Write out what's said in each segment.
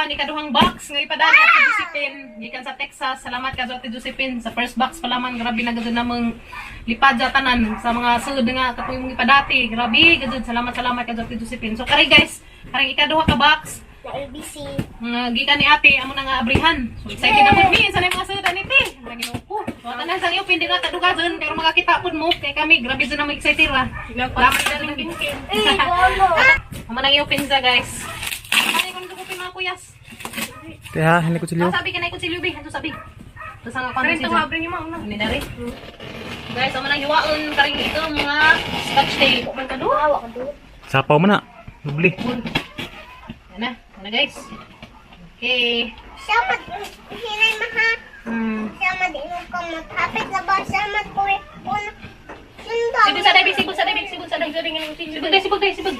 naman ikaduhang box nga ipadala Ate Josephine gikan sa Texas. Salamat ka Ate Josephine sa first box pa lamang, grabe na gud namang lipad sa tanan sa mga sulod nga kapoy mong ipadati. Grabe gud, salamat, salamat ka Ate Josephine. So kari guys, karing ikaduha ka box Na ABC. nga gikan ni ate, amo na nga abrihan. So excited na pud mi sa mga sulod ani te. Ang Ginoo ko. So tanan sa iyo pindi na tadugason kay makakita pud mo kay kami grabe jud na mo excited ra. Salamat na ning Kim. Eh, wala. Amo nang i-open sa guys. Ano kung open mga kuyas? Kaya, hindi ko silyo. Ah, sabi ka na ikot si Lubi. Ano sabi? Tapos ang akong Karin tawag rin yung mga Ano na rin? Guys, amo nang hiwaon karing ito mga scotch tape. Man ka do. Awa ka doon. Sapaw mo na. Bubli. Yan na. Yan na guys. Okay. Sama, hinay maha. Sama di mo kamot. Hapit na ba? Sama ko eh. Sundan. Sibog sa dabi, sibog sa dabi, sibog sa dabi. Sibog day, sibog day, sibog.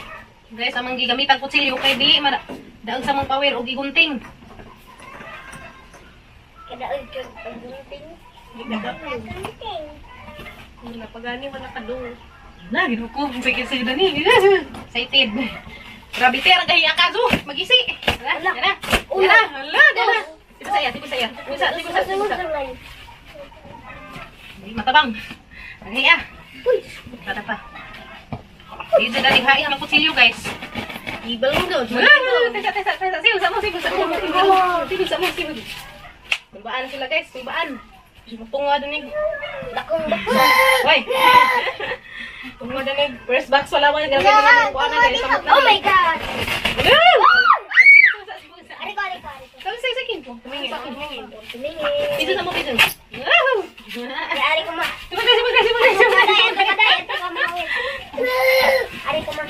Guys, amang gigamitan kutsilyo kay di daog sa mong power og igunting. Kadaog ka paggunting. Paggunting. Napagani man na ka do. Na, ginoo ko. Sige, sige, dani. Excited. Grabe, te, ang gahiya ka, Zu. Mag-isi. Hala, yan na. Yan na. Hala, yan na. Sibog sa iya, sibog sa iya. Sibog sa, sibog sa, sibog sa. Hindi matabang. Ang hiya. Uy! Tara pa. Dito dali hain ang kutsilyo, guys. Ibang mo do. Ah, tesa, tesa, tesa. Sibog sa mo, sibog sa mo. Sibog sa mo, sibog. Kulbaan sila, guys. Kulbaan. Tunga do ni. Dakong dako. Hoy. Tunga do ni. First box wala man. Grabe na naman kuha na, guys. Samot na. Oh my God! Sibog sa, sibog sa. Ari ko, ari ko, ari ko. Sabi sa'yo, sa akin. Tumingin, tumingin. Tumingin. Piso sa mo, piso. Ay, ari ko ma. Sibog na, sibog na, sibog na, sibog na. Kadayan, kadayan. Ito ka mawin. Ari ko ma.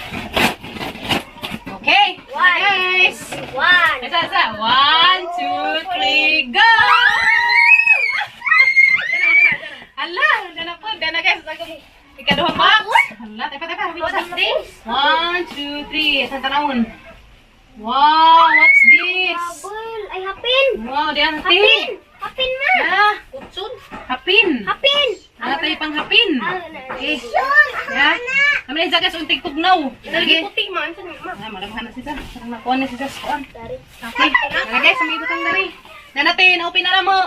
Okay. One. Guys. One. Isa, isa. One, two, three, go! Hala, dana po, dana guys. Akong ikaduhang box. Hala, tepa, tepa. What's this? One, two, three. Isang tanawon. Wow, what's this? Habol. Ay, hapin. Wow, diyan, Hapin. ate. Hapin ma. Ah, Kutsun. hapin. Hapin. Ano tayo pang hapin? Okay. Yun. Ya. Kami na guys, unting tugnaw. Lagi Sige. puti man sa ma. Ah, malamahan na siya. Sarang nakuha na siya sa kuan. Dari. Okay. Tara guys, may butang dari. Nanate, na-open na mo.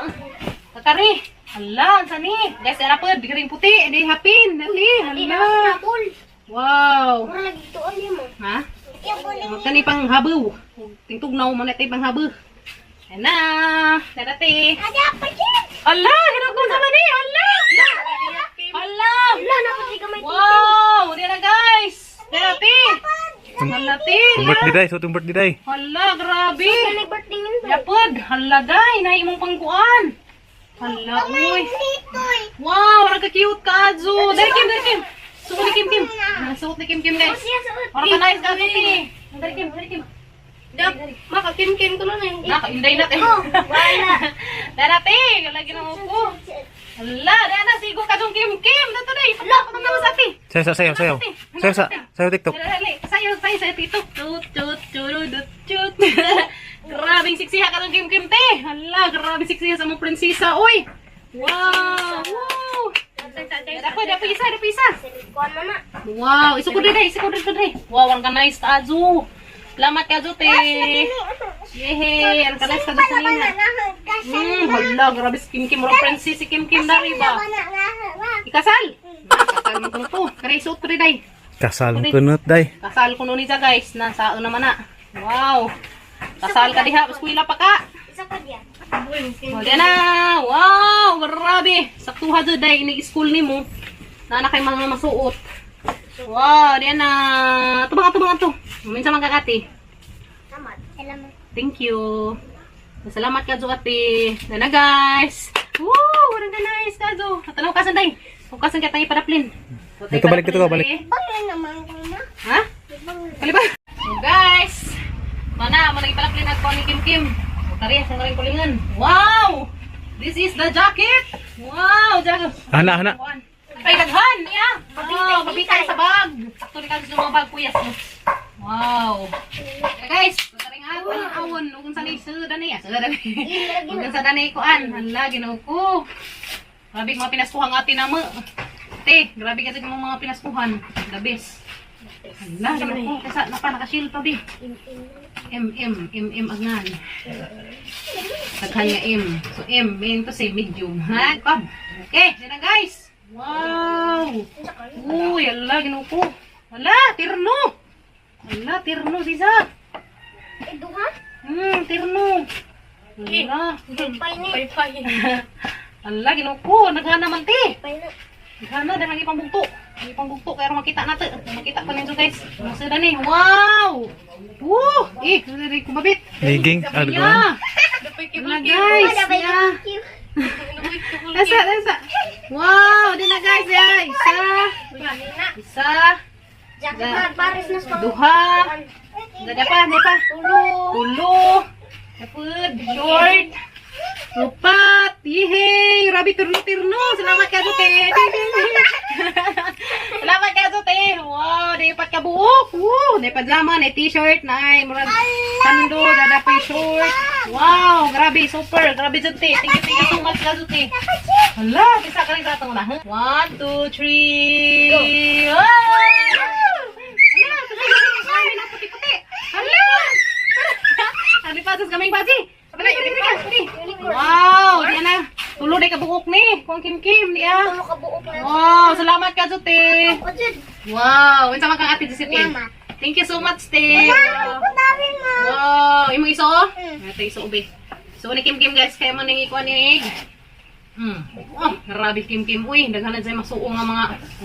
Tatari. Hala, ang sani. Guys, ara po, bigring puti, di hapin. Dali, Di na hala. habol. Wow. Mura lagi tuon niya mo. Ha? Kaya buling. Kani pang habaw. Tingtugnaw mo na tayo pang habaw. Ayan na. Nanate. Ada pa dyan. Hala, hinagong sa mani. Hala. Hala. Wala na po siya gamay. Wow, di na guys. Nanate. Hala, te. Itong birthday day. So, itong birthday day. Hala, grabe. Nag-birthday yun ba? Yapod, hala day, na imong pangkuan. Hala, uy. Ditoy. Wow, parang ka-cute ka, Azu. Dali, Kim, dali, Kim. Suot ni Kim, Kim. Ah, suot ni Kim, Kim, guys. Siya suot. Parang ka nice ka, Azu, te. Dali, Kim, dali, Kim. Dap, maka kim kim ko na na yung. Naka, inday na, te. Wala. Dara, te. Lagi na ko. Hala, dara, sigo ka dong, Kim, Kim. Dato, day. Hala, na sa ate. Sayo, sayo, sayo. Sayo, sa, sayo TikTok. Dali, dali. Sayo, sayo, sayo, tito. Tut, tut, turudut, tut. Grabing siksiha ka dong, Kim, Kim, te. Hala, grabe siksiha sa mong prinsesa, uy. Wow! Wow! Dapo, dapo isa, dapo isa. Kuan mo na. Wow, isukod rin, isukod rin, rin. Wow, ang ka-nice ka, Azu. Salamat ka, Azu, te. Yehey, ang ka-nice ka, Azu, kanina. Hala, grabe si Kim Kim. Murang princess si Kim Kim dari ba? Ikasal. Kasal mo kuno to. Kare, isuot ko rin, day. Kasal mo kunot day. Kasal ko nun niya, guys. Nasa naman na. Wow. Kasal ka diha, eskwela pa ka. Isa ko diyan. O, di na. Wow, grabe. Saktuha dyan, day. Ini-school ni mo. Nana kay mga masuot. Wow, di na. Tubang, tubang, to. Minsan man kakati. Salamat. Salamat. Thank you. Salamat ka, ate. Nana, guys. Woo, walang ka nice, Kazo. Natanaw ka, sanday. Hukasan ka tayo paraplin. Dito, balik, dito ka, balik. Bangin naman ko na. Ha? Kaliba. So, guys. Mana, mana ipalaplin ako ni Kim Kim. O, tari, sa rin kulingan. Wow! This is the jacket! Wow, jacket. Hana, hana. Ay, daghan! Yeah! Wow, mabitay sa bag. Sakto ni Kazo sa mga bag, kuyas. No? Wow. Okay, guys, taring awon, awon. Ug sa ni suda niya, suda ni. Ug sa danay kuan. Hala, Ginoo ko. Grabe mga pinaskuhan ate na mo. Te, grabe kasi mga pinaskuhan. The best. Ala, ginoo ko. Kasa napa naka-shield pa bi. M M M M angan. Daghan nga M. So M mean to say medium, ha? Pab. Okay, yan na guys. Wow. Uy, ala ginoo ko. Ala, terno. Ala, terno sisa. Eh, duha? Terno. Ala. Pay ni. Pay-pay. Ala, ginoo ko. Naghana man te. Pay na. Naghana dahil ang ipang bugto. Ang ipang bugto kaya makita nato. Makita pa ninyo guys. Masa ni. Wow! Woo! Eh, dali kumabit. Legging. Ah, dugan. Yeah. Dapay Wala kibul-kibul. guys. Wala ba Yeah. yung Asa, asa. Wow, di na guys. Yeah. Isa. Isa. Jacket na, pares na sa Duha. Dada pa, di pa. Tulo. Tulo. Kapud. Short. Upat. Yehey. Rabi turno-turno. Salamat ka, Zute. Salamat ka, Zute. Wow, di pat ka buok. Woo, di pajama, na t-shirt, na ay murag sando, dada pa yung short. Wow, grabe, super. Grabe, Zute. Thank you so much ka, Zute. Hala, kisa ka rin sa atong una. One, two, three. Go! Hala, sabay na puti-puti. Hala! Ano pa, sus kaming pasi? Dali, dali, dali. Wow, di na. Tulo day ka buok ni. Kung Kim Kim, di ah. Tulo ka buok na. Wow, salamat ka, Zute. O, Jud. Wow, unsa man kang ate Josephine? Salamat. Thank you so much, te. Ako dami mo. Wow, imong iso? Mm. Ate iso ube. So ni Kim Kim guys, kaya man ning ikuan ni egg. Oh, grabe Kim Kim uy, daghan na jay masuo nga mga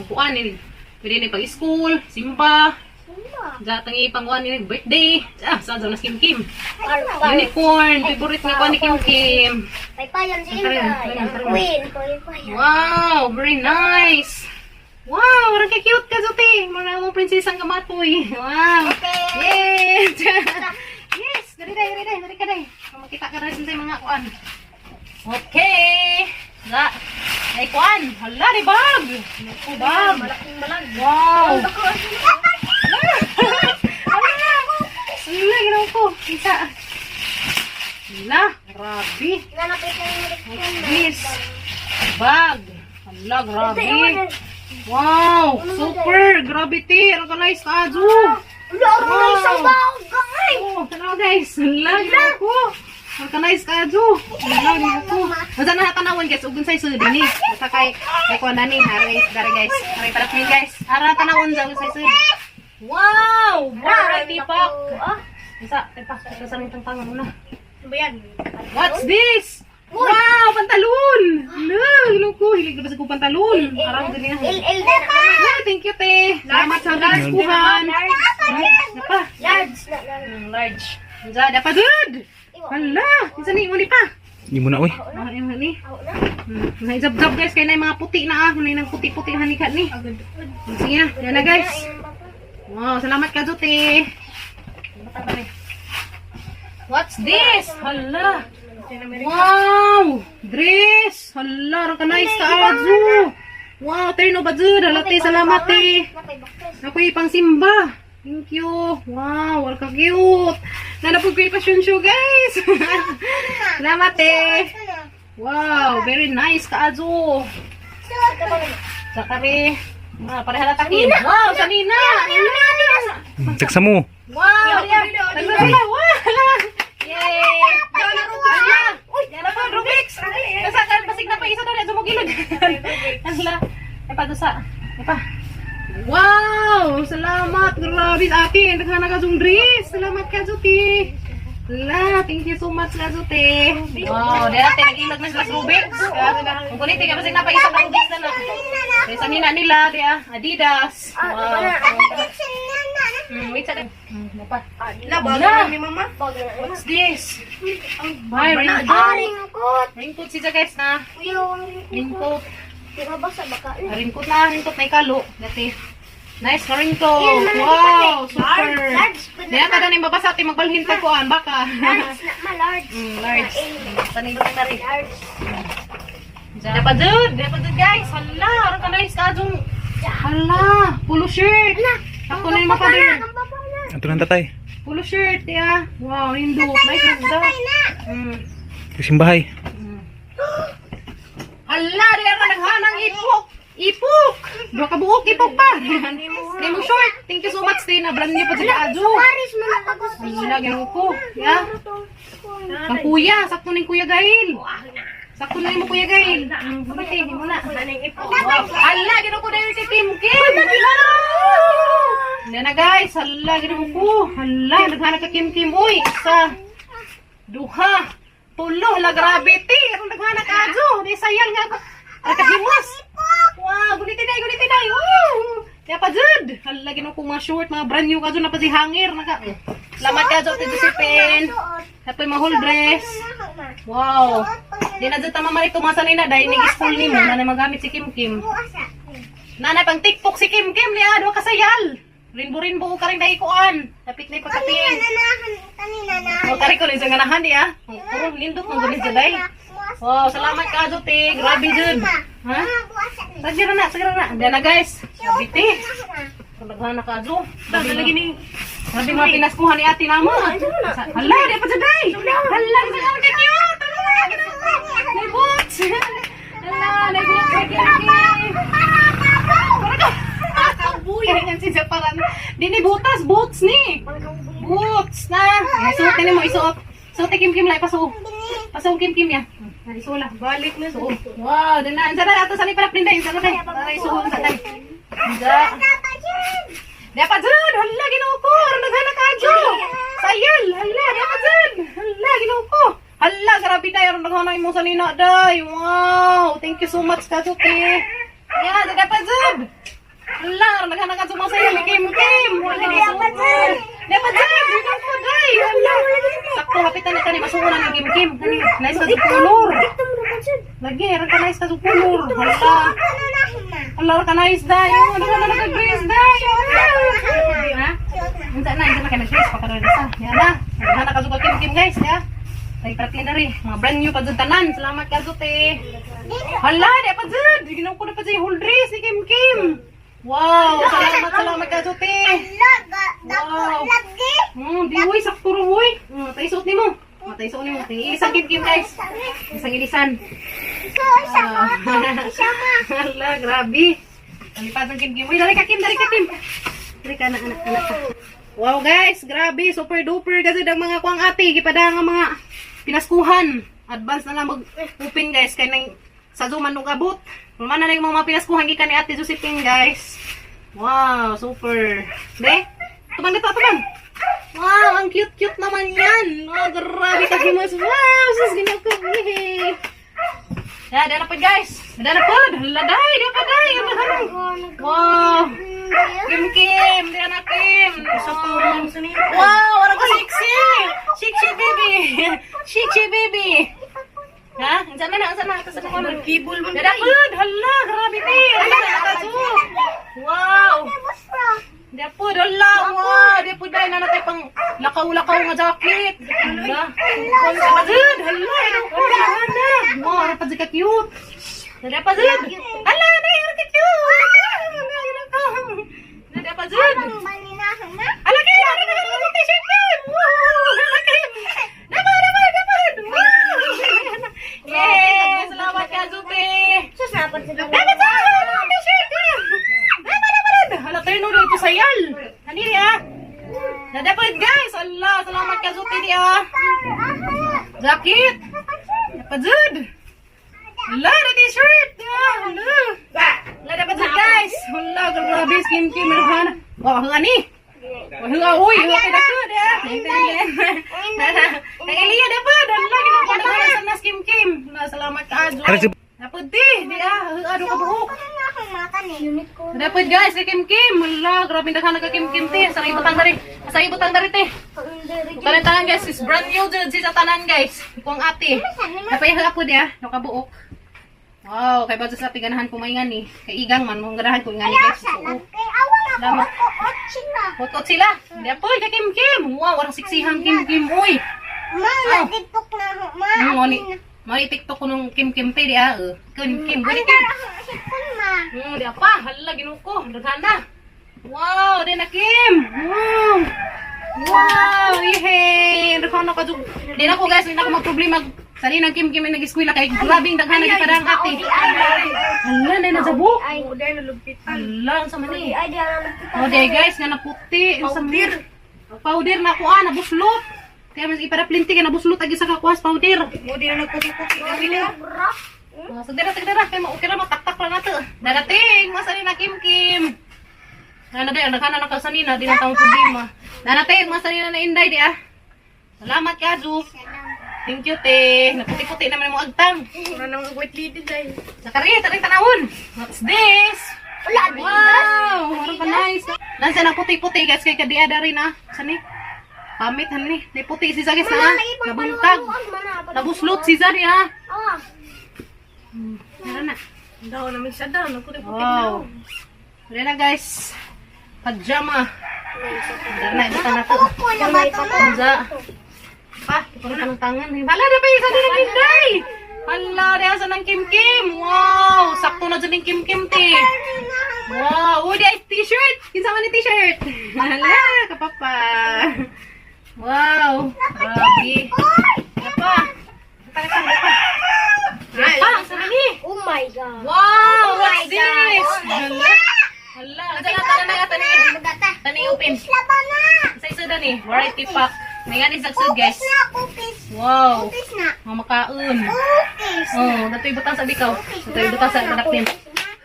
kuan ni. Pwede ni pag school, simba, ja tangi pangkuan ni birthday. Ah, sa na Kim Kim. Unicorn, favorite ni kuan ni Kim Kim. Paypayan si Tara, Inday. tara, Ang tara. queen. Paypayan. Wow, very nice. Wow, parang ka-cute ka, Zote. Mura mo prinsesang kamatoy. Wow. Okay. Yes. Yes, dali dai, dali dai, dali ka dai. Makita ka dai sa mga kuan. Okay. Za. Ay kuan, hala di bag. Naku bag. Malaking balag. Wow. Hala. Hala, ginawa ko. Kita. Hala, grabe. Nanapit na yung reaction. This bag. Hala, grabe. Wow, super. Grabe, te. Ano ka nice ka, Azu. Wala, ako na isang bag. Gangay. Oh, tanaw guys. Hala, ginawa ko. Ano ka nice ka, Azu. Hala, ginawa ko. Basta na tanawon guys. Ugun sa iso din eh. Basta kay, kay kuha na ni. Aray, dara guys. Aray, para clean guys. Ara, tanawon sa ugun sa iso. Wow! Variety pack. Ah, Isa, tipak. Ito sa nitong tangan muna. Ano ba yan? What's this? Wow, pantalon! Hala, ginawa ko. Hilig na ba sa ko pantalon? Arang din niya. Il, il, na. Yeah, thank you, te. Salamat sa kuhan. Napa. Large na lang. Large. Diyan, dapat good. Hala, isa ni muli pa. Hindi mo na, uy. Ah, yun ni. Ako na. Naizab-zab guys kay na yung mga puti na ah, na yung puti-puti hanika ni. Sige na, yan na guys. Wow, salamat ka Jote. What's this? Hala. Wow! Dress! Hala, ka nice ka Azu. Wow, terno ba jud? Hala te, salamat te. Napay baktas. Ako pang simba. Thank you. Wow, wala ka cute. Nanapog ko yung passion show, guys. Salamat eh. Wow, very nice ka, Azu. Sakari. Ah, pareha na takin. Wow, sanina. Tagsa mo. Wow, Tagsa Wow. Yay. Ala. Yan na po, Rubik's. Kasi basig na pa isa doon. Sumugilog. Ala. Ay pa, dusa. Ay pa. Wow! Salamat! Grabe sa akin! Naghanap ka yung dress! Salamat ka, Zuti! La, thank you so much, ka, Zuti! Wow, di natin nag-ilag na sila sa Rubik's. Kung kunit, kaya basig na pa isa ka Rubik's na na. Kaya sa nina nila, di ah, Adidas. Wow. Wait sa pa. La, bago na ni mama. What's this? Ay, raincoat. Ah, ringkot. Raincoat siya guys na. Yung Raincoat. Di ba basa baka? Raincoat na, raincoat na ikalo. Dati. Nice na raincoat. Wow, super. Large po na. Diyan ka na mabasa ating magbalhin ta kuan baka. Large na, ma large. Large. Sanay ko na rin. Large. Dapat dud, dapat dud guys. Hala, aron ka nice ka dun. Hala, polo shirt. Ako na yung mapader. Ang baba na. Ato nang tatay. Polo shirt, ya. Wow, indo. Nice na na. Simbahay. Hala, di ka naghanang ipok. Ipok! Duha ka buok, ipok pa. Nimo short. Thank you so much, Tina. Brand new pa sila, Ajo. Paris mo na pag-gusto. Wala, ginoo ko. Ya. Ang kuya, sakto ning Kuya Gail. Sakto na mo Kuya Gail. Buti, mo na. Hala, ginoo ko dahil kay Kim Kim. Hala! Hindi na guys, hala, ginoo ko. Hala, naghanap ka Kim Kim. Uy, isa, duha, tulo, hala, grabe, ti. Anong naghanap ka, Ajo? Di sayal nga. Ay, kahimas. Wow, guniti day, guniti day. Oh! Kaya pa, Jud. Hala, ginoo ko mga short, mga brand new ka, Jud. Na pa si hanger. Naka, Salamat ka, Jud, Ate Josephine. Happy mahol dress. Wow. Di na dyan tama marito mga sanina dahil ning school ni mo na magamit si Kim Kim. Nanay pang TikTok si Kim Kim niya do kasayal. Rinbo rinbo ka rin dahil kuan. Lapit na ipagkatingin. Kanina na. O kari ko lang sa ganahan niya. Puro lindot ng gulis dyan. Wow, salamat ka Jud te. Grabe jud. Ha? Sagira na, sagira na. Diyan na guys. Grabe te. Naghan na ka Jud. Grabe lagi ni. Grabe mga pinaskuhan ni ate namo. Hala, di pa jud day. Hala, di pa jud cute. May boots. Hala, may boots si Kim Kim. Kaya si Japaran. Di ni butas, boots ni. Boots na. Isuot ni mo, isuot. Suot ni Kim Kim lai paso. Paso Kim Kim ya. Isula. Balik na sa Suot. Wow, din na. Unsa na ato sa ni para prinday, unsa na kay. Para isuot sa tay. Unsa. Dapat jud, hala Ginoo ko, aron naghanak ka jud. Sayal, hala dapat jud. Hala Ginoo ko. Hala grabe day aron naghanak imo sa nina day. Wow, thank you so much ka te. Ya, dapat jud. Hala, aron naghanak ka jud mga sayal ni Kim Kim. Wala ni dapat jud. Dapat jud, Ginoo ko day. Hala. Sakto hapitan na kani masuonan ni Kim Kim. Kani nice ka jud color. Lagi aron ka nice ka jud color. Hala. Hala ka nice day. Ano na nag-dress day. Ha? Unsa na kay nag-dress pa karon sa. Ya na. Naghanap ka jud Kim Kim guys, ya. Ay pratin na rin. Mga brand new pa jud tanan. Salamat ka jud te. Hala, di pa jud. Ginom ko na pa jud whole dress ni Kim Kim. Wow, salamat salamat ka jud te. Wow. Di uy, sakto ro uy. Tay suot nimo. Tay suot nimo. Ilisan Kim Kim guys. Isang ilisan. Hala, grabe. Palipad ng Kim Kim. Uy, dali ka Kim, dali ka Kim. Dali ka na, anak, anak ka. Wow guys, grabe, super duper kasi ang mga kuang ate, gipada nga mga pinaskuhan. Advance na lang mag-open guys kay nang sa Zoom man nung abot. Mana na yung mga pinaskuhan gikan ni Ate Josephine guys. Wow, super. De, tumang dito, tumang. Wow, ang cute-cute naman yan. Oh, grabe ka himas. Wow, sus ganyan ko. Yay. Ya, dana po guys. Dana po. Hala day, di pa day. Wow. Kim Kim, di na Kim. Wow, warang ka sexy. Sexy baby. Sexy baby. Ha? Unsa man na, unsa na? Ito sa kuno. Kibol man Dana po. Hala, grabe ni. Hala, nakasu. Wow. Di po, hala. Wow, di po day na natay pang lakaw-lakaw nga jacket. Hala. Hala, hala, hala, hala. Wow, ara pa ka cute. Dada pa zud. Hala, day, ara ka cute. Dada pa zud. Ala kay, ara ka ka t-shirt yun. Wow, ala kay. Dapa, dapa, dapa. Wow. Yay, salamat ka Zupi. Dapa sa t-shirt. Dapa, dapa, dapa. Hala tayo no dito sayal. Haniri ah. Dada pa guys. Allah, salamat ka Zupi di ah. Jacket. Dapa zud. Hala, na t-shirt! Ah, hala. Hala, dapat sa guys! Hala, grabe, skin kim, hala. Wah, hala ni! Wah, hala, uy, hala kay dako, da. Kay Elia, dapat! Hala, ginawa na sa nas kim kim. Na, salamat ka, Ajo. Dapat di, di ah, hala, ka buhok. Dapat guys, kay Kim Kim. Hala, grabe na ka Kim Kim te. Sa ibutang dari. Sa ibutang dari te. Tanan tanan guys, is brand new jud si sa tanan guys. Ikuang ate. Napay po dia, nakabuok. Wow, kay ba sa ganahan ko maingan ni. Kay igang man mong ganahan ko ingani guys. Oo. Salamat. Hot sila. Di po kay Kim Kim. Wow, warang siksihan Kim Kim uy. Ma, TikTok na ako, ma. Mo ni Mari TikTok ko nung Kim Kim te di ah. Kim Kim, gani Kim. Ma. Di apa, hala ginuko, daghan na. Wow, di na Kim. Wow. Wow, yehey. Daghan na ka jud. Di na ko guys, di na ko magproblema. Sanina Kim Kim ay nag-eskwela kay grabing daghan na parang ate. Hala na nasabo. Ay, Oo, dahil nalugpitan. Hala unsa man ni? ay, di na nagpita. Oh, day guys, nga naputi. Unsa man ni? Powder na kuha, nabuslot. Kaya mas iparaplinti kay nabuslot agi sa kakuas powder. Mo di na nagputi-puti. Kasi na. Bro. Oh, sagdara, sagdara. Kay mo okay ra mataktak lang nato. Darating, masa ni na Kim Kim. Ano day, ang daghan na kasanina, di na tawong problema. Darating, masa ni na na Inday di ah. Salamat ka, Zu. Thank you, te. Naputi-puti naman mo agtang. Wala nang white lady dahil. Sakari, taring tanawon. What's this? Wala, di Wow, parang ka nice. Nasa na puti-puti guys kay kadiada rin ah. Sani? Pamit han ni. May puti si Zagis na. Ah. Nabuntag. Nabuslot si Zari ah. Oh, Meron na. Daw na may isa daw. Nagputi-puti Wow. Wala na guys. Pajama. Dara na, ibutan na to. kuko na ba ito na? Unsa? Pa, ito na ng tangan. Hala na pa isa din ang Inday. Hala, diha sa ng Kim Kim. Wow, sakto na dyan yung Kim Kim te. Wow, uy, di ay t-shirt. Kinsa man ni t-shirt? Hala, kapapa. Wow, grabe. Kapa. Kapa, kapa, kapa. Kapa, ang sana ni. Oh my God. Wow, Oh my what's this? God. Hala. Hala, hala, hala, hala, tani. Tani open. Laban na. Sa isa dani, variety pack. May nga ni sagsud guys. Cookies na, cookies. Wow. Cookies na. Mga makaon. Cookies. Oh, datoy butang sa bikaw. Datoy butang sa anak din.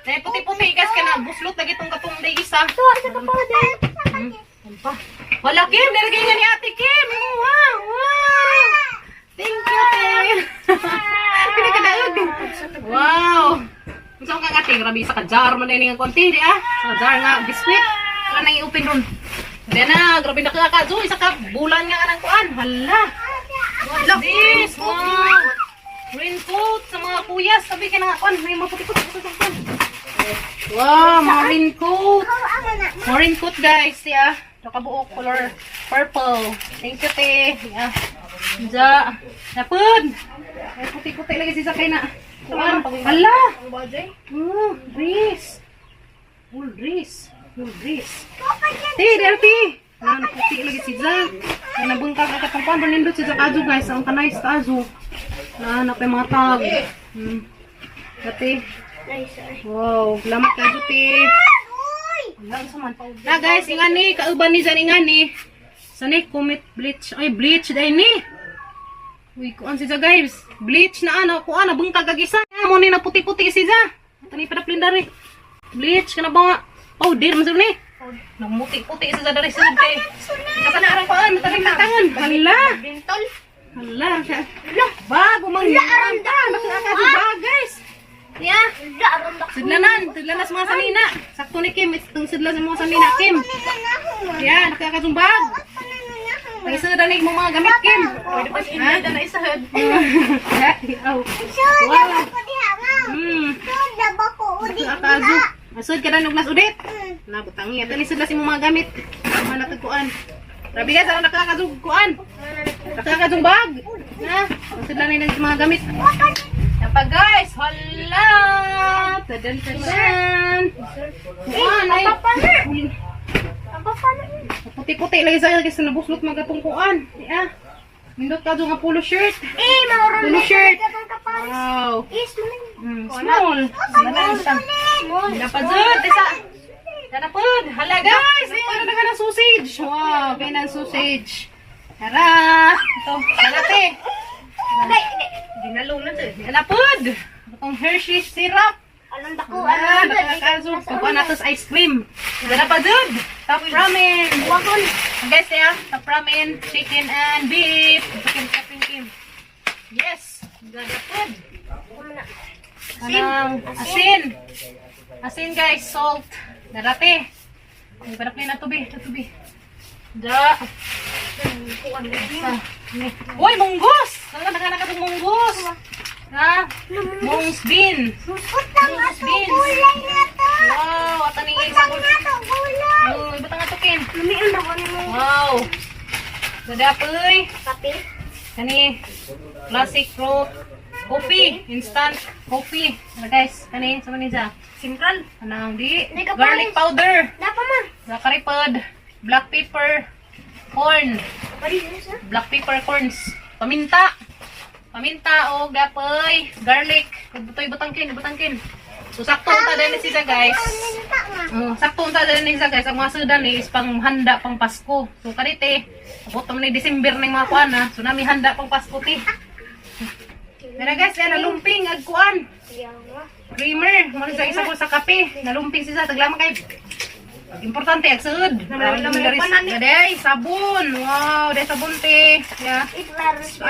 Dahil puti-puti guys ka na buslot lagi tong katong day isa. Ito, sa kapatid. Ano pa? Wala Kim, nilagay nga ni Ate Kim. Wow, wow. Thank you, Tim. Pinakadaog. Wow. Unsa kang ate, grabe sa ka jar man din ang konti di ah. Sa jar nga biskwit. Wala nang i-open ron. Di na, grabe na ka ka. Isa ka bulan nga kanang kuan. Hala. What's this? Wow. Raincoat sa mga kuyas. Sabi ka na nga kuan, may mga puti-puti sa kuan. Wow, mga raincoat. Oh, ama na. Mga raincoat guys, yeah. Nakabuo color purple. Thank you, te. Yeah. Ja. Napun. Ay, puti-puti lagi si Sakay na. Kuan. Hala. Ang bagay. Oh, dress. Full dress. Full dress. Te, derti. Ano, puti lagi si Za. Ay, nabungkag ang katong kuan. Banindot si Za kazo, guys. Ang kanay sa kazo. Na, napay mga tag. Dati. Wow, salamat kazo, te. Uy! Na guys, ingani, kauban ni Zan ingani. Sani comet bleach. Ay, bleach dai ni. Uy, kuan si Za guys. Bleach na ano, kuan na bungkag ag isa. Mo ni na puti-puti si Za. Tani pa plindari. Bleach kana ba nga? Powder man ni. Namuti-puti si Za dari sulod kay. Kasa na arang kuan, taring tangan. Hala. Bintol. Hala. Bago man. Hala, bag guys. Yeah. Wala, aron ba? Sidlanan, sidlanan sa mga sanina. Sakto ni Kim, itong sidlan sa mga sanina, Kim. Yeah, nakakasumbag. Ang isa na mo mga gamit, Kim. Pwede pa si Inday na isahad. Aw. Sure, Wow. ko diha, ma'am. Sure, ba ko udi Akazu. Asod ka na nugnas udit. Hmm. Nabutangi. Ito ni sidla sa mga gamit. Mga natagkuan. Grabe guys, ano nakakasug kuan? Nakakasug bag. Na, sidla na yung mga gamit. Yan pa guys, hala! Tadan, tadan! Kuan ay. Puti-puti lagi sa kasi nabuslot mga kuan. Yeah. Nindot ka nga polo shirt. Eh, maurong Polo shirt. Katong kapares. Wow. Eh, small. Small. Small. Dapat zud isa. Darapod. Hala guys, ay ano na ka ng sausage. Wow, kaya ng sausage. Tara. Ito, tara te. Ginalong na to. Darapod. Itong Hershey syrup. Anong dako? Ah, Anong nakakaso. Kukuha nato sa ice cream. Darapod. Top ramen. Wagon. Guys, yeah, top ramen, chicken and beef. Chicken chicken kim. Yes. Darapod. Anang asin. Asin guys, salt. Darate. Ay, parang na tubi, na tubi. Da. Uy, munggos! Wala na ka munggos. Ha? Mungs bean. Utang Mungs ato beans. gulay na to. Wow, ata ni isa Utang na to gulay. Oh, iba nga tukin. Lumiun na ko nimo. Wow. Dadapoy. Kape. Kani classic pro coffee, instant coffee. Ano guys, kani sa manija. Sintral. Anang di Di ka garlic pares. powder, Napa man. zakaripod, black pepper, corn, Pari sa. black pepper corns, paminta. Paminta og dapoy, garlic. Butoy butangkin, butangkin. So sakto ta din siya, guys. Paminta ma. Oh, sakto ta din siya, guys. Ang mga sudan ni is pang handa pang Pasko. So kanite, abot man ni December ning mga kuan na. So nami handa pang Pasko ti. Dara guys, yan nalumping ag kuan. Creamer, mo sa isa ko sa kape. Nalumping siya taglaman kay importante ag suod. Daday, sabon. Wow, day sabon te. Yeah.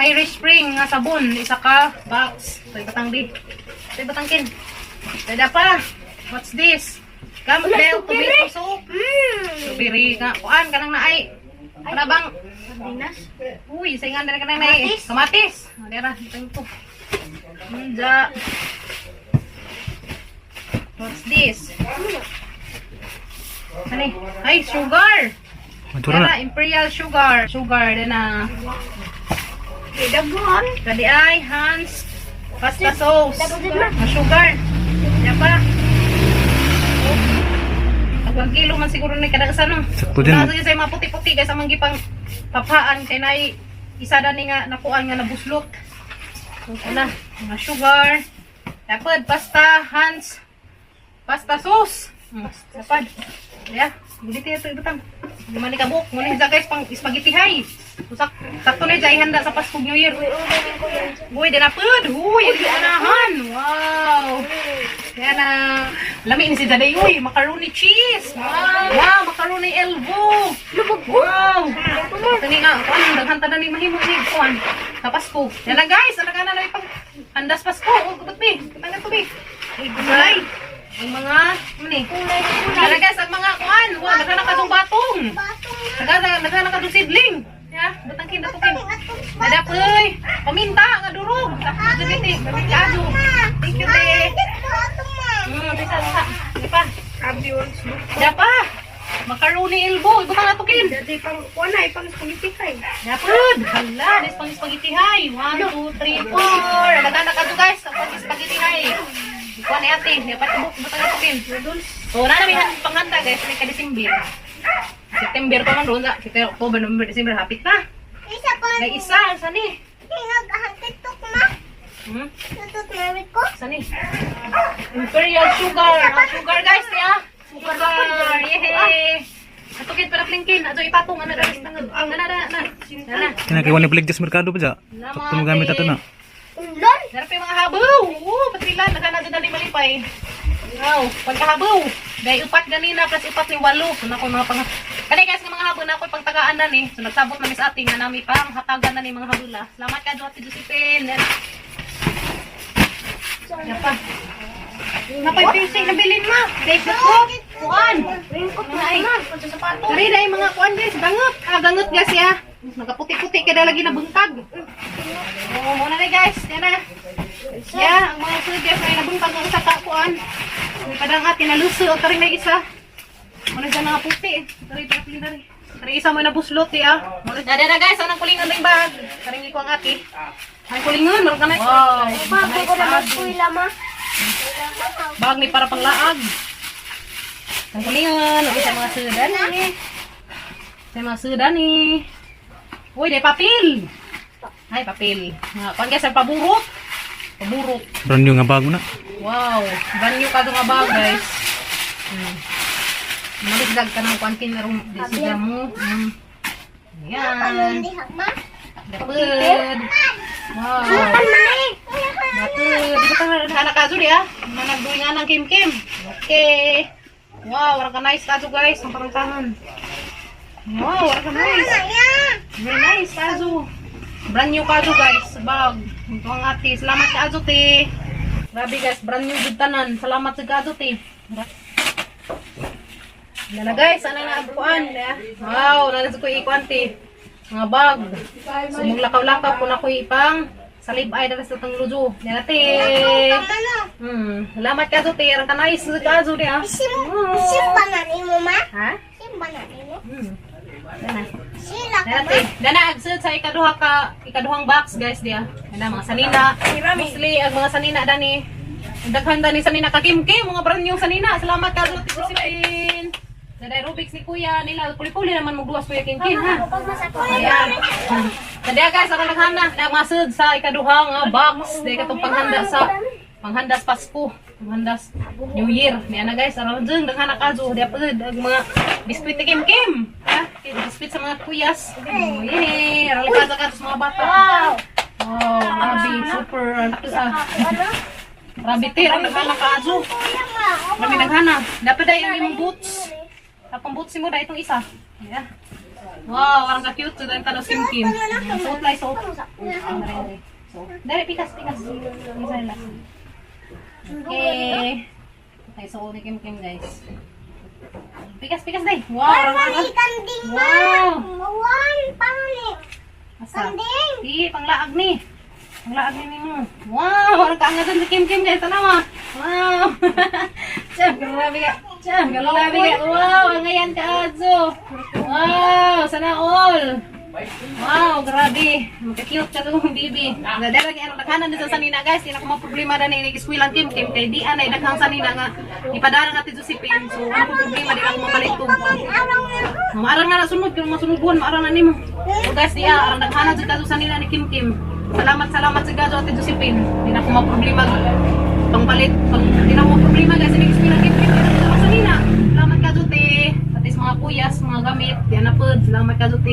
Irish Spring nga sabon, isa ka box. Ito'y batang di. Ito'y batangkin. Dada pa. What's this? Campbell tomato soup. Strawberry nga. Kuan ka nang naay. Para bang Sardinas. Uy, sa nga ka nang naay. Kamatis. O, dera, itong to. Unja. What's this? Ano eh? Ay, sugar. Matura na. Dara, Imperial sugar. Sugar, din na. Kay daghan. Kadi ay, Hans, pasta sauce. Ang sugar. Yan pa. Pag kilo man siguro ni kada isa no. Sakto din. Kaso sa mga puti-puti guys, amang gipang papaan kay nay isa dani nga nakuan nga nabuslot. So na, mga sugar. Dapat pasta, Hans, pasta sauce. Dapat. Yeah, guliti ito ibutang. Lima ni kabuk, muna siya guys pang spaghetti hay. So, sakto na siya ihanda sa Pasko New Year. Uy, dinapod! Uy, ang anahan! Wow! Yan na. Lami ni si Daday. Uy, macaroni cheese! Wow! Wow, macaroni elbow! Wow! Ito ni nga, kuan, daghan tanan ni mahimo ni kuan. Sa Pasko. Yan na guys, alaga na namin pang andas Pasko. Oh, kubot mi. Kitang to mi. Uy, gulay. Ang mga, ano ni? Yan na guys, ang mga kuan. Wow, daghan na kadong batong. Batong na. Daghan daghan na kadong sidling. Ya, batangkin datukin. Atong Dadapoy! Paminta nga durog. Sakto jud ni. Thank you. Thank you, te. Atong ma. Bisa sa. Di pa. Abi wants Dapa. Macaroni elbow. Ibutang na tukin. Dati pang kuan ay pang spaghetti kay. Dapod. Hala, this pang spaghetti hay. 1 2 3 4. Daghan na kadto guys, ang pang spaghetti hay. Kuha ni ate, dapat ibuk butang na tukin. So, na namin panghanda guys, may ka-December. September pa man ron, September, October, November, December, hapit na. Isa pa. May isa, sani. Hingag ang TikTok ma. Tutot na ko. Sani? Imperial sugar. Ah, sugar guys, ya. Sugar. Yehey. Atukit para plingkin. Ato ipatong ano guys. Na na na na. Na. Kaya kay wala balik sa merkado pa ja. Sakto mo gamit ato na. Ulon. Narap yung mga habaw. Oo, patrilan. Nagana dyan dali malipay. Wow, pagkahabaw. Dahil upat ganina plus upat ni walo. So nako mga pang... Kani guys, nga mga habo na ako pangtagaan na ni. So nagsabot na mis ate nga nami pang hatagan na ni mga habula. Salamat ka Ate Josephine. Yan pa. Napay piercing nabilin ma. Dahil ko. Kuan. Ay, sa sapato. Dari dahil mga kuan guys, bangot. Ah, bangot guys ya. Nakaputi-puti kaya lagi na buntag. Oh, muna na guys. Yan na. Ya, ang mga sud guys may nabuntag ang isa ka kuan. May padang ate naluso o taring may isa. Muna dyan nga puti. Tari, tari, tari. Tari isa mo nabuslot ya. Dada na guys, anang kulingon ring bag. Taring ko ang ate. Ang kulingon, meron ka na. Wow. Bago ko na magkuila ma. Bag ni para panglaag. Ang kulingon, okay, sa mga sudan ni. Sa mga sudan ni. Uy, di papel. Ay, papel. Mga kuan guys, ang paburot. Paburot. Brand new nga bago na. Wow, brand new ka nga bag, guys. Maligdag ka ng kuan kin rum di sila mo. Yan. Kalon diha ma. Dapod. Wow. Dapod. Di ba ka anak kazo di ah? Managduy nga ng kim kim. Okay. Wow, wala ka nice kazo guys. Ang parangkangan. Wow, wala ka nice. Very nice kazo. Brand new kazo guys. Bag. Ito ang ate. Salamat ka azo te. Grabe guys, brand new jud tanan. Salamat sa kazo te. Yan na guys, ano na ang kuan. Wow, nalasa ko ikuan te. Mga bag. So, maglakaw-lakaw ko na ko ipang salib ay dara sa tang lujo. Yan na te. Salamat kazo te. Ang kanais sa kazo di ah. Sim sim ba na nimo ma? Ha? Sim ba na nimo? Yan na. Sila ka ma. Dati, dana agsud sa ikaduha ka ikaduhang box guys diya. Dana mga sanina. Mostly ang mga sanina dani. Ang daghan dani sanina ka kimkim mga brand new sanina. Salamat ka Ate Josephine. Sa aerobics ni Kuya nila, puli-puli naman magduwas Kuya Kinkin ha. Ayan. Sa guys, ako naghana. Nagmasud sa ikaduha nga box. Di katong panghanda sa Pasko. Panghanda sa New Year. Niya na guys, aron dyan, daghana ka dyan. Di pa dyan, ang mga biskuit ni Kim Kim. Ha? Biskuit sa mga kuyas. Oh, yay! Aron ka sa mga bata. Wow! Wow, grabe, super. Grabe, te, aron daghana ka dyan. Grabe daghana. Dapat dahil yung imong boots. Tapong boots mo dahil itong isa. Yeah. Wow, parang ka-cute. So, dahil talo Kim Kim. Suot lang, suot. Dali, pikas, pikas. Isa nila. Okay. Okay, suot ni Kim Kim, guys. Pikas, pikas, day. Wow, parang Pani kanding ma. Wow. One pani. Asa? Kanding. Di, panglaag ni. Panglaag ni nimo. Wow, parang kaangasan si Kim Kim, guys. Tanawa. Wow. Tiyan, grabe ka. Tiyan, grabe ka. Wow, ang ngayon ka, Adzo. Wow, sana all. Wow, grabe. Magka-cute ka itong baby. Nadala kaya ang daghanan din sa sanina, guys. Hindi na ko problema na ni Kim Kim. Kay di anay daghang sanina nga. Ipadara nga ti Josephine. So, ano ko problema? Di ako mapalit ko. Arang na. Maarang na sunod, kung masunod buwan, maarang na nimo. So guys, diya, arang daghanan jud kaso sa nila ni Kim Kim. Salamat, salamat sa gaso Ate Josephine. Di na ako maproblema pangpalit, pang, di na ako maproblema guys, ini gusto Kim Kim di na sa nila. Salamat ka te. At least mga kuyas, mga gamit, di na pod. Salamat ka te.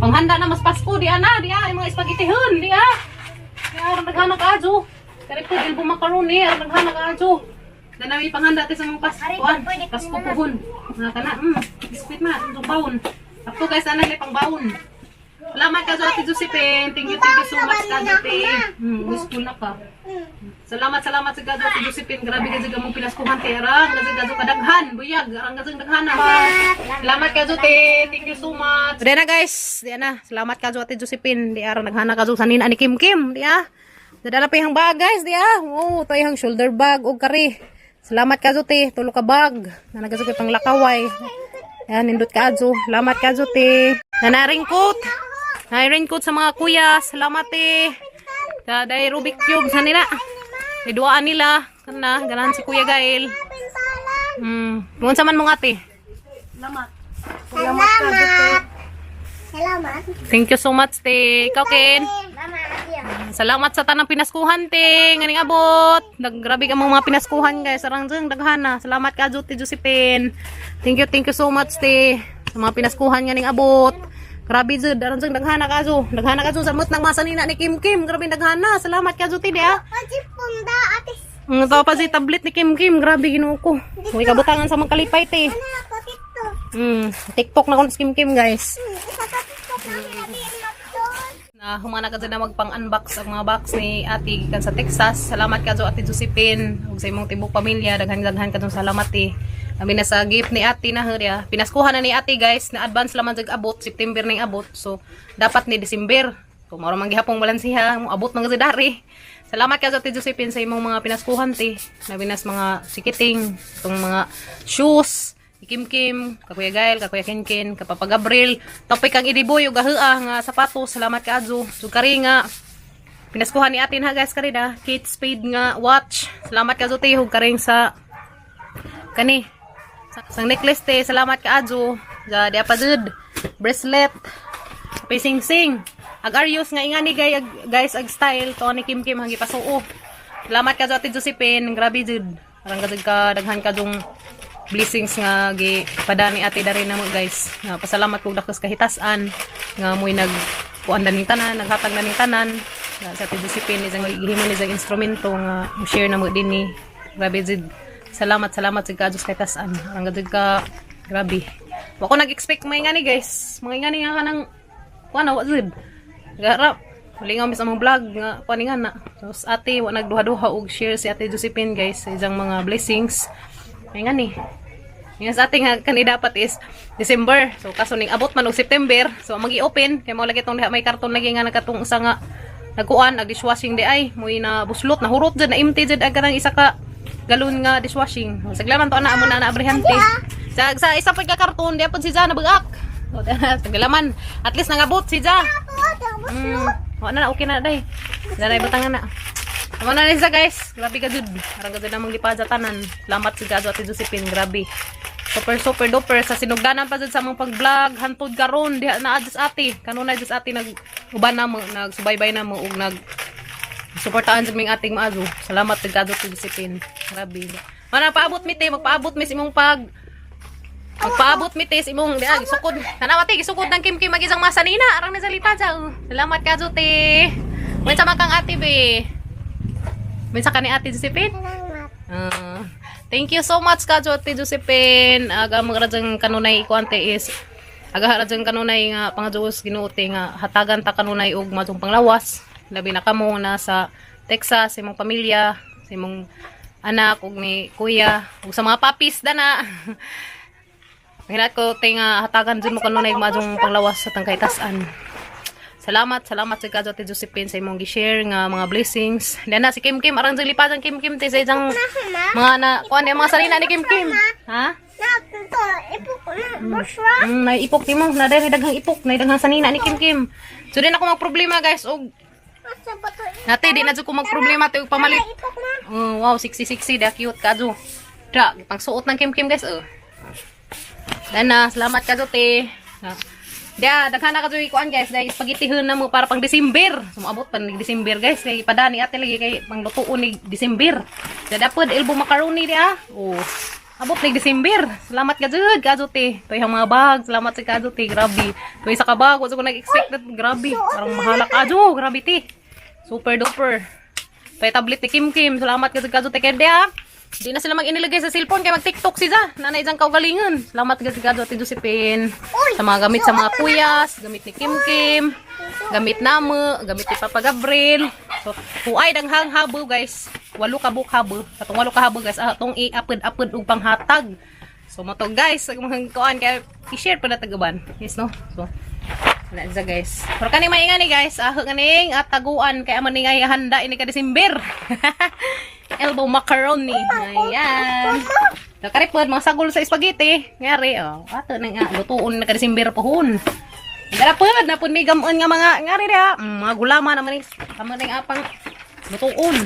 Panghanda na mas Pasko, di na, di yung mga spaghetti hun, di Di arang daghanan ka ajo. Kari po, elbow macaroni, arang daghanan ka ajo. Danawi panghanda ate sa mga Pasko, Pasko puhon. Mga kana, biskuit ma, itong baon. Ako guys, ana may pangbaon. Salamat ka Ate Josephine. Thank you so much ka Ate. School na ka. Salamat, salamat sa Gazo Ate Josephine. Grabe ka mong pinaskuhan te. Arang gazo gazo kadaghan, buyag, arang gazo daghan. Salamat ka Ate. Thank you so much. Di na guys, di na. Salamat ka Ate Josephine. Di arang naghana ka sa nina ni Kim Kim, di ah. Dadala pa yung bag guys, di ah. Oh, ito yung shoulder bag og kari. Salamat ka te, tulo ka bag. Nanagaso kay panglakaway. Yan, nindot ka adzo. Salamat ka te. Nana raincoat. Nay raincoat sa mga kuya. Salamat te. Sa day Rubik Cube sa nila. May duaan nila. Kana, ganahan si Kuya Gail. Muon sa man mong ate. Salamat. Salamat. Salamat. Thank you so much te. Ikaw Ken. Mama, adiyo. Salamat sa tanang pinaskuhan te. Nganing abot. Naggrabe ka mga pinaskuhan guys. Arang dyan, daghana. Salamat ka Ate Josephine. Thank you so much te. Sa mga pinaskuhan nganing abot. Grabe jud, arang dyan, daghana ka jo. Daghana ka jo sa mut ng masanina ni Kim Kim. Grabe daghana. Salamat ka te di ah. Pati punda ate. Ang tawa pa si tablet ni Kim Kim. Grabe Ginoo ko. May kabutangan sa mga kalipay te. Ano ako TikTok? TikTok na ko si Kim Kim guys. Isa ka TikTok na hinabiin magton. Na humana ka dyan na magpang-unbox ang mga box ni Ate gikan sa Texas. Salamat ka Ate Josephine ug sa imong tibok pamilya. Daghan-daghan ka salamat eh. Kami na sa gift ni Ate na hurya. Pinaskuhan na ni Ate guys na advance laman jag abot September ning abot. So dapat ni December. Kung mao man gihapong balansiha, mo abot man kasi dari. Salamat ka Ate Josephine sa imong mga pinaskuhan te. Labi nas mga sikiting, itong mga shoes, Kim Kim, Kakuya Gael, Kakuya Kinkin, Kapapa Gabriel, topic ang idiboy ug gahua nga sapatos. Salamat ka Adzo. So kari nga pinaskuhan ni atin ha guys kari da Kate Spade nga watch. Salamat ka Adzo te ug karing sa kani sang necklace te. Salamat ka Adzo. Sa di pa jud bracelet. Sing sing. Ag Arius nga ingani gay ag, guys ag style to ni Kim Kim hangi pasuo. Salamat ka Ate Josephine, grabe jud. Arang ka jud ka daghan ka jung blessings nga gi padani ate dari namo guys. Nga pasalamat kog dakos kahitasan nga mo'y nag kuan na ning tanan, naghatag na ning tanan. Nga sa Ate Josephine isang gihimo ni isang instrumento nga mo share namo dinhi. Grabe jud. Salamat, salamat sa Diyos kahitasan. Arang ka jud ka grabe. Wa ko nag-expect mga ingani guys. Mga ingani nga kanang kuan na wa jud. Garap. Lingaw mis among vlog nga kuan nga na. Tapos ate wa nagduha-duha og share si Ate Josephine guys sa isang mga blessings. Ay nga ni. Nga sa ating nga kani dapat is December. So kaso ning abot man og September. So ang magi-open kay mao lagi tong diha may karton lagi nga nakatong usa nga nagkuan ag dishwashing di ay moy na buslot na hurot jud na empty jud ag kanang isa ka galon nga dishwashing. So, saglaman to na amo na naabrihante. Sa isa pa ka karton di apod si Ja nabagak. So, saglaman at least nangabot si Ja. Wala na, okay na day. Daray butangan na. Tama na siya guys. Grabe ka jud. Arang ka jud namang lipa sa tanan. Salamat sa Gazo Ate Josephine. Grabe. Super super duper sa sinugdanan pa jud sa among pag-vlog hantod karon diha na adjust ate. Kanunay jud ate nag uban na mo, nagsubaybay na mo ug nag suportahan sa ming ating maazo. Salamat kay Kado Josephine. Grabe. Mana paabot mi te, magpaabot mi sa imong pag Magpaabot mi te sa imong diha gisukod. Tanawa te, gisukod ng Kim Kim mag isang masa nina arang na sa lipad sa. Salamat Kado te. Minsa man kang ate be. Minsa ka ni Ate Josephine? Salamat. Ah, thank you so much ka Ate Josephine. Aga mga kanunay ko ante is aga radyang kanunay nga pangaduos Ginoo te nga hatagan ta kanunay og matong panglawas. Labi na kamo nasa Texas, sa imong pamilya, sa imong anak ug ni kuya ug sa mga papis dana. Hinat ko te nga hatagan jud mo kanunay og matong panglawas sa tangkay tasan. Salamat, salamat sa Ate Josephine sa imong gi-share nga mga blessings. Dana si Kim Kim arang sa lipadan Kim Kim te sa isang mga na kuan yung mga sarina ni Kim Kim. Ha? Na, ito, ipok na, busra. Naipok nimo, na diri daghang ipok, na daghang sanina ni Kim Kim. So di na ako magproblema guys og Asa ba to? nate di na jud ko magproblema te og pamalit. Ipok na. Oh, wow, 60-60 da cute ka jo. Da, pangsuot ng Kim Kim guys oh. Dana, salamat ka te. Da, daghan na ka jo ikuan guys, dahil spaghetti na mo para pang December. Sumabot pa ni December guys, kay padani ate lagi kay panglutuon ni December. Da dapod elbow macaroni di ah. Oh. Abot ni December. Salamat ka jud, ka te. Toy ang mga bag, salamat sa ka te, grabe. Toy sa ka bag, wa ko nag-expect that grabe. Parang mahala ka jo, grabe te. Super duper. Toy tablet ni Kim Kim, salamat ka jud ka te kay ah. Di na sila mag-inilagay sa cellphone kay mag-TikTok siya. Nanay dyan kaugalingon. Salamat ka jud Ate Josephine. Sa mga gamit sa mga kuyas, gamit ni Kim Kim, gamit namo, gamit ni Papa Gabriel. So, huay danghang habo guys. Walo ka buok habo. Katong walo ka habo guys, atong iapod-apod og panghatag. So mo to guys, sa mga kuan kay i-share pa na tagaban. Yes no. So wala siya guys. Pero kani mainga ni guys, aho ganing at taguan kay amo ning ay handa ini ka December. Elbow macaroni. Ayan. So, karipod, mga sagol sa spaghetti. Ngari, oh. Ato na nga, lutuon na ka December pohon. Garapod, napod may gamon nga mga, ngari diha. Mga gulama naman ni, tama na yung apang lutuon.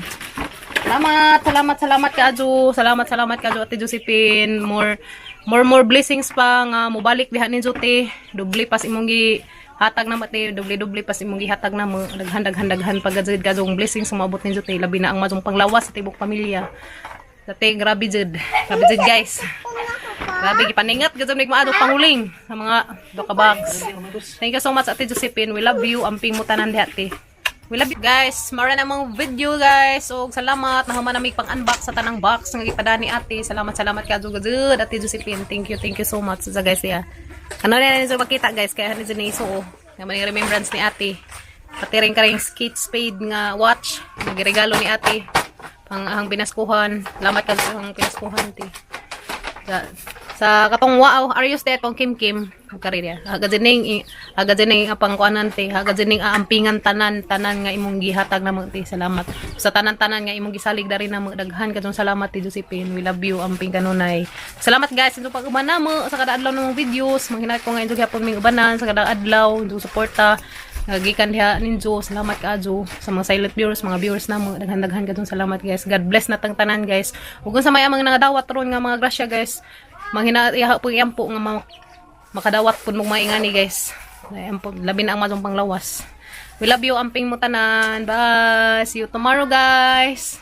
Salamat, salamat, salamat ka Aju. Salamat, salamat ka Aju, Ate Josephine. More, more, more blessings pa nga mobalik diha ninyo te. Doble pas imong gi hatag na mate, doble doble pas imong gihatag na mo. Daghan, daghan, daghan pagad jud ka blessings sumabot ninyo te. Labi na ang mazong panglawas sa tibok pamilya. Dati grabe jud. Grabe jud guys. Grabe gipaningat gud mig maadto panguling sa mga doka box. Thank you so much Ate Josephine. We love you. Amping mo tanan diha te. We love you guys. Mara na mga video guys. So salamat nahuman nami pang-unbox sa tanang box nga gipadani ate. Salamat salamat ka jud Ate Josephine. Thank you so much sa guys ya. Ano na ninyo makita guys kaya ni ni so nga man yung remembrance ni ate. Pati rin karing skate spade nga watch nga giregalo ni ate pang ahang binaskuhan. Salamat ka sa ahang pinaskuhan te. Sa katong wow, are you stay atong Kim Kim? Kari dia. Aga dining apang kuanan te, aga dining aampingan tanan tanan nga imong gihatag namo te. Salamat. Sa tanan-tanan nga imong gisalig dari namo daghan kadtong salamat te Josephine. We love you amping kanunay. Salamat guys sa pag-uban namo sa kada adlaw namong videos. Manghinat ko nga inyo gyapon ming ubanan sa kada adlaw, inyo suporta. Gikan diha ninyo, salamat kaadyo sa mga silent viewers, mga viewers namo. Daghan-daghan kadtong salamat guys. God bless na tang tanan guys. Ug sa may amang nangadawat ron nga mga grasya guys. Manghina iha po iyampo nga makadawat pud mong maingani guys. Ay, ampo, labi na ang mazong panglawas. We love you, amping mo tanan. Bye. See you tomorrow guys.